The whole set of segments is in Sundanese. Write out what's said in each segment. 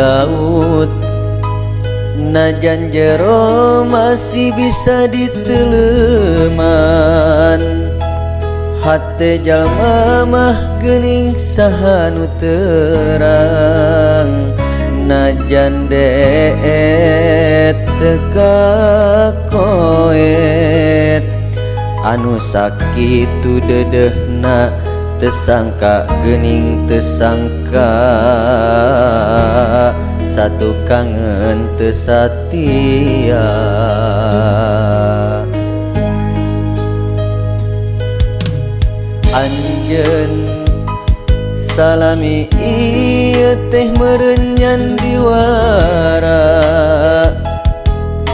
Laut najan jero masih bisa diteleman, hate jalma mah geuning saha nu terang. Najan deet teu kakoet, anu sakitu dedehna tesangka geuning tesangka satu kangen teu satia. Anjeun salami ieu teh meureun nyandiwara,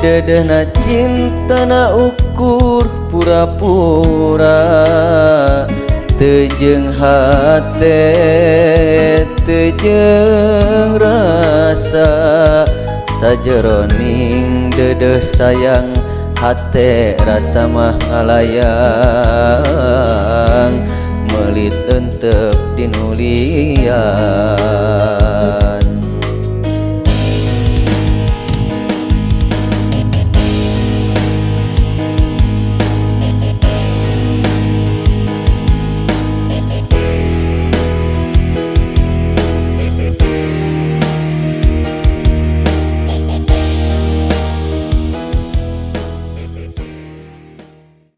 dedehna cintana ukur pura-pura. Teu jeung hate teu jeung rasa, sajeroning dedeh sayang hate rasa mah ngalayang, meulit entep dinulian.